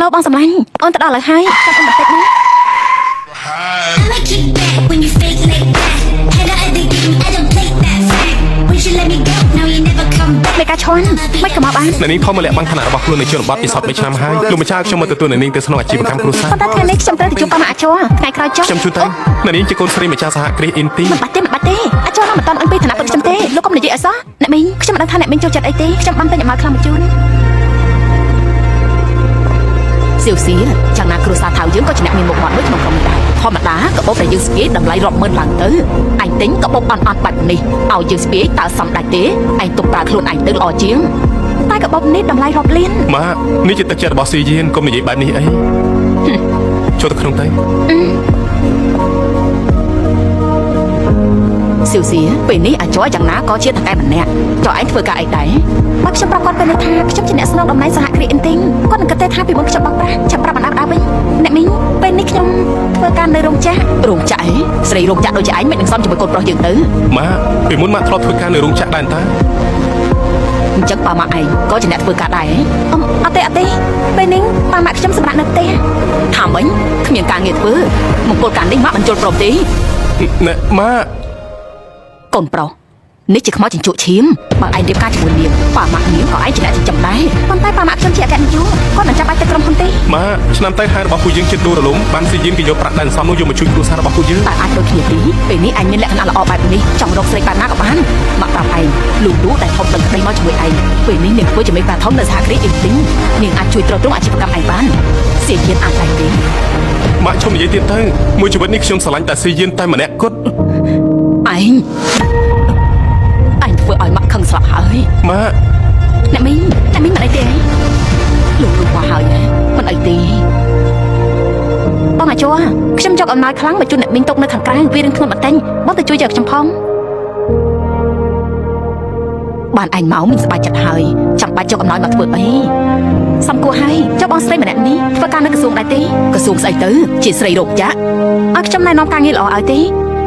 ឡូបងសម្លាញ់អូនទៅដល់ហើយហើយចាំអូនបន្តិចណា I'ma kick back when you fake like that. Head out of the game, I don't play that fact. Once you let me go, now you never come back. មេកាឈន់មិនក៏មកបាន អ្នកនាងថមមកលាក់បាំងឋានៈរបស់ខ្លួននៅជនបទពិសោធន៍3ឆ្នាំហើយលោកម្ចាស់ខ្ញុំមកទទួលអ្នកនាងទៅក្នុងអាជីវកម្មគ្រួសារ ប៉ុន្តែថ្ងៃនេះខ្ញុំត្រូវទៅជួបប៉ាម៉ាក់អាចថ្ងៃក្រោយចុះ ខ្ញុំជូនទៅអ្នកនាងជាកូនស្រីម្ចាស់សហគ្រាសអ៊ីនទី មិនបាច់ទេមិនបាច់ទេអាចនៅមិនតាន់ដឹងពីឋានៈពិតខ្ញុំទេលោកកុំនិយាយអីសោះអ្នកមីងខ្ញុំមិនដឹងថាអ្នកមីងចូលចិត្តអីទេខ្ញុំបានតែញ៉ាំឲ្យខ្លាំងមកជូន សៀវស៊ីចាំណាគ្រួសារថៅយើងក៏ជាអ្នកមានមុខមាត់មួយក្នុងក្រុមនេះដែរធម្មតាកាបូបដែលយើងស្ពាយតម្លៃរាប់ម៉ឺនឡើងទៅអញទិញកាបូបអន់អន់បាច់នេះឲ្យយើងស្ពាយតើសំដាច់ទេអញទុកប្រើខ្លួនឯងទៅល្អជាង តែកាបូបនេះតម្លៃរាប់លាន ម៉ាក់នេះជាទឹកចិត្តរបស់ស៊ីយៀនកុំនិយាយបែបនេះអីចូលទៅក្នុងទៅ សៀវស៊ីពេលនេះអាចរយ៉ាងណាក៏ជាតកែម្នាក់ចុះឯងធ្វើការអីដែរ បើខ្ញុំប្រាប់គាត់ពេលនេះថាខ្ញុំជាអ្នកស្នងតំណែងសហគ្រាសអ៊ីនទីងគាត់នឹងគិតទេថាពីមុនខ្ញុំបោកប្រាស់ចាំប្រាប់បណ្ដាបណ្ដាវិញអ្នកមីងពេលនេះខ្ញុំធ្វើការនៅរោងចក្រ រោងចក្រអីស្រីរោងចក្រដូចជាឯងមិននឹងសមជាមួយកូនប្រុសយើងទៅ ម៉ាក់ពីមុនម៉ាក់ធ្លាប់ធ្វើការនៅរោងចក្រដែរតា អញ្ចឹងប៉ាម៉ាក់ឯងក៏ជាអ្នកធ្វើការដែរ អមអត់ទេអត់ទេពេលនេះប៉ាម៉ាក់ខ្ញុំសម្រាប់នៅផ្ទះ ថាមិញគ្មានការងារធ្វើមង្គលការនេះម៉ាក់មិនជល់ព្រមទេ ណែម៉ាក់ កូនប្រុសនេះជាខ្មោចជញ្ជក់ឈាមបើឯងរៀបការជាមួយនាងប៉ាម៉ាក់នាងក៏ឯងជាអ្នកចិញ្ចឹមដែរ ប៉ុន្តែប៉ាម៉ាក់ខ្ញុំជាអគ្គនាយកគាត់មិនចាំបាច់ទៅក្រុមហ៊ុនទេ ម៉ាក់ឆ្នាំទៅហាងរបស់ពួកយើងជិតដួលរលំបានស៊ីយៀនគេយកប្រាក់ដែលសំនោះយកមកជួយគ្រួសាររបស់ពួកយើង តើអាចដូចគ្នាទេពេលនេះឯងមានលក្ខណៈល្អបែបនេះចង់រកស្រីបែបណាក៏បានមកប្រាប់ឯងលូលូដែលធំដឹងក្តីមកជាមួយឯងពេលនេះនាងធ្វើជាមេក្រាធំនៅសហគ្រាសអ៊ីទីងនាងអាចជួយទ្រទ្រង់អាជីវកម្មឯងបានសៀជានអាចដែរទេ ម៉ាក់ឈប់និយាយទៀតទៅមួយជីវិតនេះខ្ញុំស្រឡាញ់តែស៊ីយៀនតែម្នាក់គត់ ឯងឯងធ្វើឲ្យម៉ាក់ខឹងស្លាប់ហើយ ម៉ាក់ អ្នកមីងអ្នកមីងមិនអីទេអី លូលូមកហើយមិនអីទេ បងអាចខ្ញុំយកអំណោយខ្លាំងមកជូនអ្នកមីងទុកនៅខាងក្រៅវារឿងធ្ងន់បន្តិចបងទៅជួយយកខ្ញុំផង បានឯងមកមានសប្បាយចិត្តហើយចាំបាច់យកអំណោយមកធ្វើអី សំគួរហើយចុះបងស្រីម្នាក់នេះធ្វើការនៅក្រសួងដែរទេ ក្រសួងស្អីទៅជាស្រីរោគចក្រ ឲ្យខ្ញុំណែនាំការងារល្អឲ្យទេ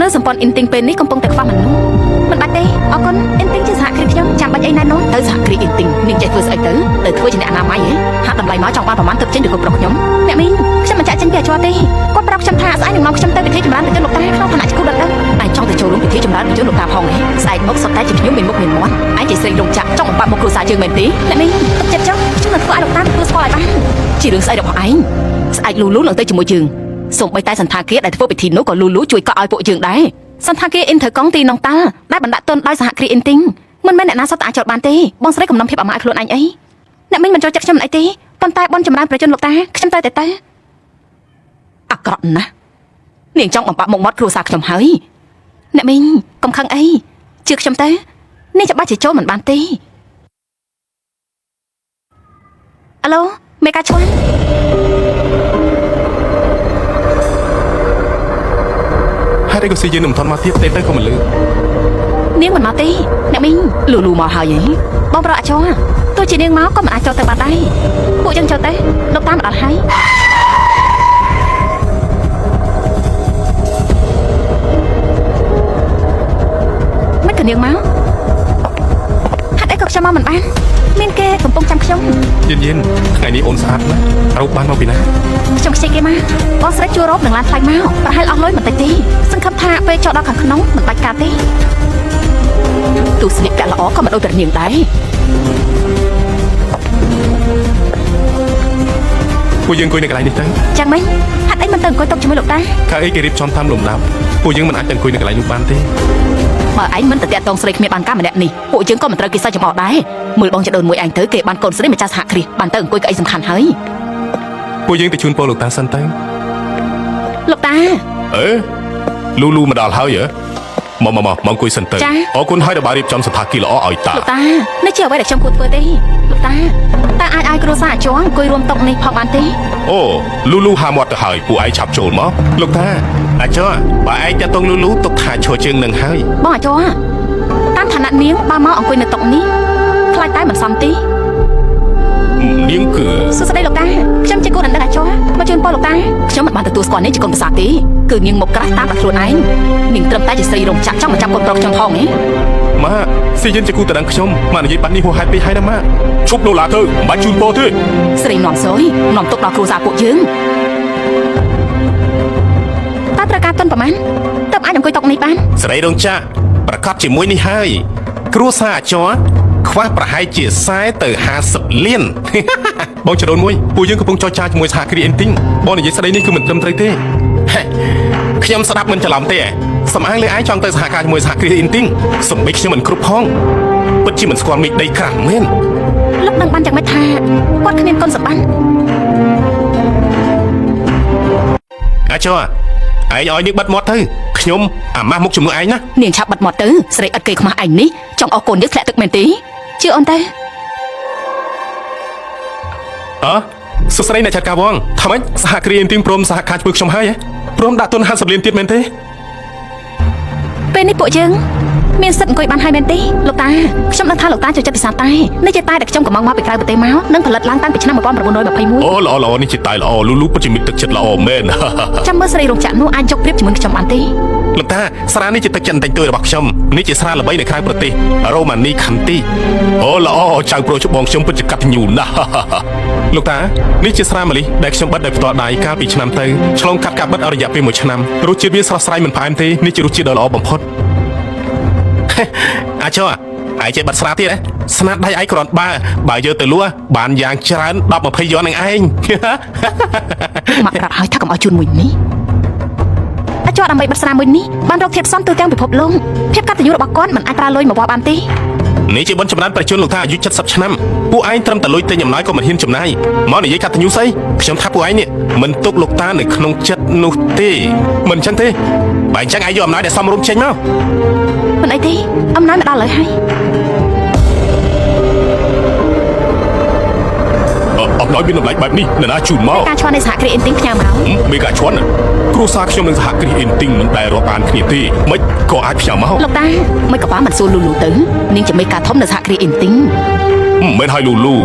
នៅសម្ព័ន្ធអ៊ីនទីងពេលនេះកំពុងតែខ្វះមនុស្សមិនបាច់ទេអរគុណអ៊ីនទីងជាសហគ្រាសខ្ញុំចាំបាច់អីណែនាំ ទៅសហគ្រាសអ៊ីនទីងនាងចេះធ្វើស្អីទៅទៅធ្វើជាអ្នកអនាម័យហ៎ហាក់តម្លៃមកចង់បានប្រហែលទៅចេញពីកូនប្រុសខ្ញុំ អ្នកមីងខ្ញុំមិនចាក់ចេញពីអាចទេគាត់ប្រាប់ខ្ញុំថាស្អែកនឹងនាំខ្ញុំទៅពិធីចម្រើនទៅជនលោកតាក្នុងឋានៈជាគូដណ្ដឹង ឯងចង់ទៅចូលរួមពិធីចម្រើនវិជនលោកតាផងហ៎ស្អែកមកសុទ្ធតែជាខ្ញុំមានមុខមានមាត់ឯងជាស្រីរោងចក្រចង់បំបាក់មុខគ្រួសារយើងមែនទេ អ្នកមីងទុកចិត្តចុះខ្ញុំនឹងធ្វើឲ្យលោកតាទទួលស្គាល់ឲ្យបាន ជារឿងស្អីរបស់ឯងស្អែកលូលូនឹងទៅជាមួយយើងសូម្បីតែសន្តាគារដែលធ្វើពិធីនោះក៏លូលូជួយកក់ឲ្យពួកយើងដែរ សន្តាគារអ៊ីនធើកុងទីនងតាល់ដែលបណ្ដាក់ទុនដោយសហគ្រាសអ៊ីនទីងមិនមែនអ្នកណាសុទ្ធតែអាចចូលបានទេបងស្រីកំណំភាពអាម៉ាស់ឲ្យខ្លួនឯងអីអ្នកមីងមិនចូលចិត្តខ្ញុំមិនអីទេប៉ុន្តែបនចម្រើនប្រជាជនលោកតាខ្ញុំត្រូវតែទៅ អាក្រក់ណាស់នាងចង់បំបាក់មុខមាត់គ្រួសារខ្ញុំហើយ អ្នកមីងកុំខឹងអីជឿខ្ញុំទៅនេះច្បាស់ជាចូលមិនបានទេអាឡូមេកាឈួន ហេតុអីក៏ស៊ីយៀនមិនទាន់មកទៀតទេទៅក៏មិនលឺ នាងមិនមកទេអ្នកមីង លូលូមកហើយហី បងប្រុសអាចោទោះជានាងមកក៏មិនអាចចូលទៅបានដែរពួកយើងចូលទៅលោកតាមមកដល់ហើយមិនក៏នាងមកហេតុអីក៏ខ្ញុំមកមិនបានមានគេកំពុងចាំខ្ញុំ យៀនយៀនថ្ងៃនេះអូនស្អាតណាស់រោគបានមកពីណា ខ្ញុំខ្ចីគេមកបងស្រីជួរ៉ូបនឹងឡានថ្លៃមកប្រហែលអស់លុយបន្តិចទេសង្ឃឹមថាពេលចូលដល់ខាងក្នុងមិនបាច់ការទេ ទូស្លៀកពាក់ល្អក៏មិនដូចតែនាងដែរ ពួកយើងអង្គុយនៅកន្លែងនេះទៅ ចាំមិញហេតុអីមិនទៅអង្គុយតុជាមួយលោកតា ខៅអីគេរៀបចំតាមលំដាប់ពួកយើងមិនអាចទៅអង្គុយនៅកន្លែងនោះបានទេ បើឯងមិនទៅតាក់ទងស្រីគ្មានបានការម្នាក់នេះពួកយើងក៏មិនត្រូវគេសើចចំអកដែរមើលបងចដូនមួយឯងទៅគេបានកូនស្រីម្ចាស់សហគ្រាសបានទៅអង្គុយកៅអីសំខាន់ហើយ ពួកយើងទៅជូនពរលោកតាសិនទៅ លោកតា អេលូលូមកដល់ហើយហ៎មកមកមកមកអង្គុយសិនទៅ ចា អរគុណហើយដែលបានរៀបចំសន្តាគារល្អឲ្យតា លោកតានេះជាអ្វីដែលខ្ញុំគួរធ្វើទេលោកតាតើអាចឲ្យគ្រួសារអាចអង្គុយរួមតុនេះផងបានទេ អូលូលូហាមាត់ទៅហើយពួកឯងឆាប់ចូលមកលោកតាអាចុះបើឯងតាក់ទងលូលូទុកថាឈរជើងនឹងហើយ បងអាចតាមឋានៈនាងបើមកអង្គុយនៅតុនេះខ្លាចតែមិនសមទេ នាងគឺ សួស្តីលោកតាខ្ញុំជាគូដណ្ដឹងអាចមកជូន ពរលោកតា ខ្ញុំមិនបានទទួលស្គាល់នាងជាកូនប្រសាទេគឺនាងមកក្រាស់តាមតែខ្លួនឯងនាងត្រឹមតែជាស្រីរោងចក្រចង់មកចាប់កូនប្រុសខ្ញុំផងឯង ម៉ាក់ស៊ីយិនជាគូតដឹងខ្ញុំម៉ាក់និយាយបាត់នេះហួសហេតុពេកហើយណាម៉ាក់ឈប់ដូឡាទៅមិនបាច់ជូនពរទេ ស្រីនាំសយនាំទុកដល់គ្រួសារពួកយើង តើត្រូវការទុនប្រមាណទើបអាចអង្គុយតុនេះបាន ស្រីរោងចក្រប្រកាសជាមួយនេះហើយគ្រួសារអាចរខ្វះប្រហែលជា40ទៅ50លាន បងចរូនមួយពួកយើងកំពុងចរចាជាមួយសហគ្រាសអ៊ីនទីងបងនិយាយស្ដីនេះគឺមិនត្រឹមត្រូវទេហេខ្ញុំស្ដាប់មិនច្រឡំទេសំអាងលើឯងចង់ទៅសហការជាមួយសហគ្រាសអ៊ីនទីងសំបីខ្ញុំមិនគ្រប់ផងពិតជាមិនស្គាល់មេឃដីក្រាស់មែន លោកដឹងបានយ៉ាងម៉េចថាគាត់គ្មានគុណសម្បត្តិ អាចរឯងឲ្យនាងបិទមាត់ទៅខ្ញុំអាម៉ាស់មុខជំនួសឯងណា នាងឆាប់បិទមាត់ទៅស្រីឥតគេខ្មាស់ឯងនេះចង់អស់កូនយើងធ្លាក់ទឹកមែនទេ ជឿអូនទៅ អើសួស្តីអ្នកចាត់ការវងថាម៉េចសហគ្រាសអ៊ីនទីងព្រមសហការជាមួយខ្ញុំហើយហ៎ព្រមដាក់ទុន50លានទៀតមែនទេ ពេលនេះពួកយើងមានសិទ្ធិអង្គុយបានហើយមែនទេលោកតាខ្ញុំដឹងថាលោកតាចូលចិត្តពិសាតែនេះជាតែដែលខ្ញុំកំងមកពីក្រៅប្រទេសមកនិងផលិតឡើងតាំងពីឆ្នាំ1921 អូល្អល្អនេះជាតែល្អលូលូពិតជាមានទឹកចិត្តល្អមែន ចាំមើលស្រីរោងចក្រនោះអាចយកប្រៀបជាមួយខ្ញុំបានទេ លោកតាស្រានេះជាទឹកចិត្តបន្តិចតួចរបស់ខ្ញុំនេះជាស្រាល្បីនៅក្រៅប្រទេសរ៉ូម៉ានីខន្ទីអូល្អចៅប្រុសច្បងខ្ញុំពិតជាកតញ្ញូណាស់ លោកតានេះជាស្រាម្លិះដែលខ្ញុំបិទដោយផ្ទាល់ដៃកាលពីឆ្នាំទៅឆ្លងកាត់ការបិទអស់រយៈពេល1ឆ្នាំរសជាតិវាស្រស់ស្រាយមិនផ្អែមទេនេះជារសជាតិដ៏ល្អបំផុត អាចុះឯងចេះបិទស្រាទៀតហ៎ស្នាដៃឯងគ្រាន់បើបើយកទៅលក់បានយ៉ាងច្រើន10 20យន់នឹងឯង ម៉ាក់ប្រាប់ហើយថាកុំឲ្យជូនមួយនេះ អាចជាប់ដើម្បីបិទស្រាមួយនេះបានរកធៀបផ្សំទូទាំងពិភពលោកភាពកតញ្ញូរបស់គាត់មិនអាចប្រើលុយមកវាស់បានទេ នេះជាបុណ្យចម្រើនប្រជាជនលោកថាអាយុ70ឆ្នាំពួកឯងត្រឹមតែលុយទិញអំណោយក៏មិនហ៊ានចំណាយមកនិយាយកតញ្ញូស្អីខ្ញុំថាពួកឯងនេះមិនទុកលោកតានៅក្នុងចិត្តនោះទេមិនអញ្ចឹងទេបើអញ្ចឹងឯងយកអំណោយដែលសមរម្យចេញមក មិនអីទេអំណោយមកដល់លើហើយ អអំណោយមានតម្លៃបែបនេះនរណាជូនមក ការឆ្លងនៃសហគ្រាសអ៊ីនទីងផ្ញើមក ហឹមមេកាឈន់គ្រួសារខ្ញុំនិងសហគ្រាសអ៊ីនទីងមិនដែលរាប់អានគ្នាទេមិនក៏អាចផ្ញើមក លោកតា មិនក៏ប៉ាមិនសួរលូលូទៅនាងជាមេការធំនៅសហគ្រាសអ៊ីនទីង មិនមែនឲ្យលូលូ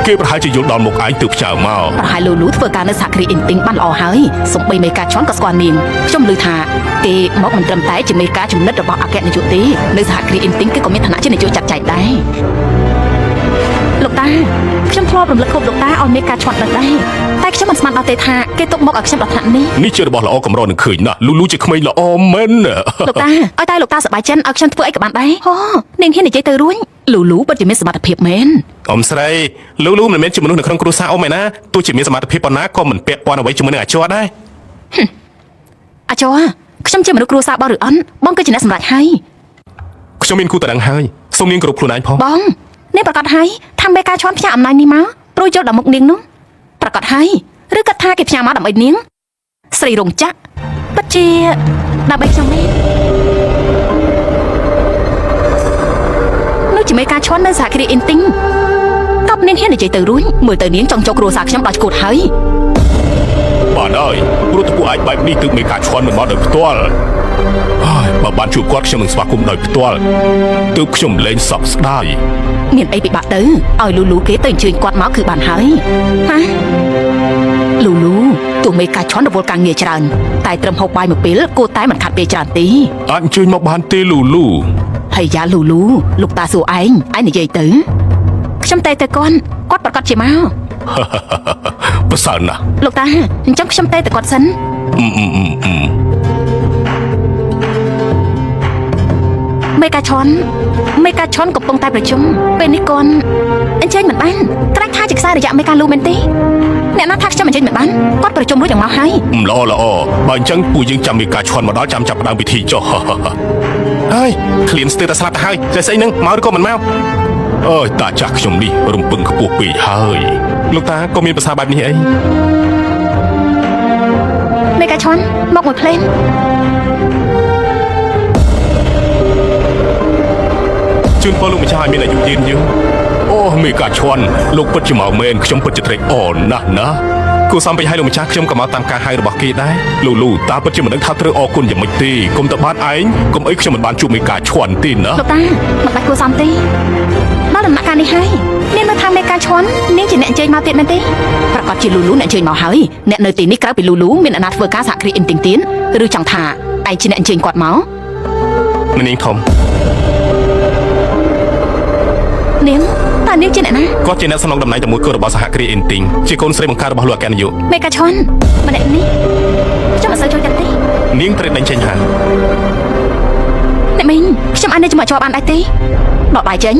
គេប្រហែលជាយល់ដល់មុខឯងទើបផ្ញើមក ប្រហែលលូលូធ្វើការនៅសហគ្រាសអ៊ីនទីងបានល្អហើយសំបីមេការឈន់ក៏ស្គាល់នាងខ្ញុំឮថាគេមកមិនត្រឹមតែជាមេការចំណិតរបស់អគ្គនាយកទេនៅសហគ្រាសអ៊ីនទីងគេក៏មានឋានៈជានាយកចាត់ចែងដែរ លោកតាខ្ញុំធ្លាប់រំលឹកខួបលោកតាឲ្យមានការឆ្វាត់ដឹងដែរតែខ្ញុំមិនស្មានដល់ទេថាគេទុកមកឲ្យខ្ញុំដល់ថ្នាក់នេះ នេះជារបស់ល្អកម្រនឹងឃើញណាស់លូលូជាក្មេងល្អមែន លោកតាឲ្យតែលោកតាសប្បាយចិត្តឲ្យខ្ញុំធ្វើអីក៏បានដែរហូនាងហ៊ាននិយាយទៅរួច លូលូពិតជាមានសមត្ថភាពមែន អ៊ំស្រីលូលូមិនមែនជាមនុស្សនៅក្នុងគ្រួសារអ៊ំឯណាទោះជាមានសមត្ថភាពប៉ុណ្ណាក៏មិនពាក់ព័ន្ធអ្វីជាមួយនឹងអាជ័រដែរ អាចោខ្ញុំជាមនុស្សគ្រួសារបងឬអន់បងគឺជាអ្នកសម្រេចហើយ ខ្ញុំមានគូតរឹងហើយសូមនាងគ្រប់ខ្លួនឯងផង បងនាងប្រកាសហើយថាមេការឈន់ផ្ញើអំណាចនេះមកព្រួយចូលដល់មុខនាងនោះប្រកាសហើយឬគាត់ថាគេផ្ញើមកដើម្បីនាងស្រីរោងចក្រពិតជាដើម្បីខ្ញុំមែននោះជាមេការឈន់នៅសហគ្រាសអ៊ីនទីងតបនាងហ៊ាននិយាយទៅរួច មើលទៅនាងចង់ចូលគ្រួសារខ្ញុំដល់ឈួតហើយ បានហើយព្រោះតែពួកឯងបែបនេះទើបមេការឈន់មិនមកដោយផ្ទាល់ហើយបើបានជួបគាត់ខ្ញុំនឹងស្វាគមន៍ដោយផ្ទាល់ទើបខ្ញុំលែងសោកស្ដាយ មានអីពិបាកទៅឲ្យលូលូគេទៅអញ្ជើញគាត់មកគឺបានហើយ ហា លូលូទោះមេការឈន់រវល់ការងារច្រើនតែត្រឹមហូបបាយមួយពេលគួរតែមិនខាត់ពេលច្រើនទេ អាចអញ្ជើញមកបានទេលូលូ ហើយយ៉ាលូលូលោកតាសួរឯងឯងនិយាយទៅ ខ្ញុំតែទៅគាត់គាត់ប្រកាសជាមក ប្រសើរណាស់ លោកតាអញ្ចឹងខ្ញុំតែទៅគាត់សិន អឺអឺអឺអឺ មេកាឈន់មេកាឈន់កំពុងតែប្រជុំពេលនេះគាត់អញ្ជើញមិនបានក្រាច់ថាជាខ្សែរយៈមេកាលូមែនទេអ្នកណាថាខ្ញុំអញ្ជើញមិនបានគាត់ប្រជុំរួចយ៉ាងមកហើយ ល្អល្អបើអញ្ចឹងពួកយើងចាំមេការឈន់មកដល់ចាំចាប់ផ្ដើមពិធីចុះ ហើយឃ្លានស្ទើរតែស្លាប់ទៅហើយតែស្អីហ្នឹងមកឬក៏មិនមកអើយតាចាស់ខ្ញុំនេះរំពឹងខ្ពស់ពេកហើយលោកតាក៏មានភាសាបែបនេះអី មេកាឈន់មកមួយភ្លែម ជូនពរលោកម្ចាស់ឲ្យមានអាយុយឺនយូរ អូមេកាឈួនលោកពិតជាមកមែនខ្ញុំពិតជាត្រេកអរណាស់ណាគូសំពេញឲ្យលោកម្ចាស់ខ្ញុំក៏មកតាមការហៅរបស់គេដែរលូលូតាពិតជាមិនដឹងថាត្រូវអរគុណយ៉ាងម៉េចទេកុំទៅបានឯងកុំអីខ្ញុំមិនបានជួបមេកាឈួនទេណា លោកតាមិនបាច់គួរសមទេដល់ដំណាក់កាលនេះហើយនាងនៅថាមេកាឈន់នាងជាអ្នកអញ្ជើញមកទៀតមែនទេ ប្រកាសជាលូលូអ្នកអញ្ជើញមកហើយអ្នកនៅទីនេះក្រៅពីលូលូមានអ្នកណាធ្វើការសហគ្រាសអ៊ីនទីងទៀនឬចង់ថាឯងជាអ្នកអញ្ជើញគាត់មក នាងធំ នាងតើនាងជាអ្នកណា គាត់ជាអ្នកសំណងតំណែងតែមួយគត់របស់សហគ្រាសអ៊ីនទីងជាកូនស្រីបង្កើតរបស់លោកអគ្គនាយក មេកាឈន់ម្នាក់នេះខ្ញុំមិនសូវចូលចិត្តទេ នាងត្រូវដេញចេញហើយ អ្នកមីងខ្ញុំអាចនៅជាមួយជាប់បានដែរទេ ដកបាយចេញ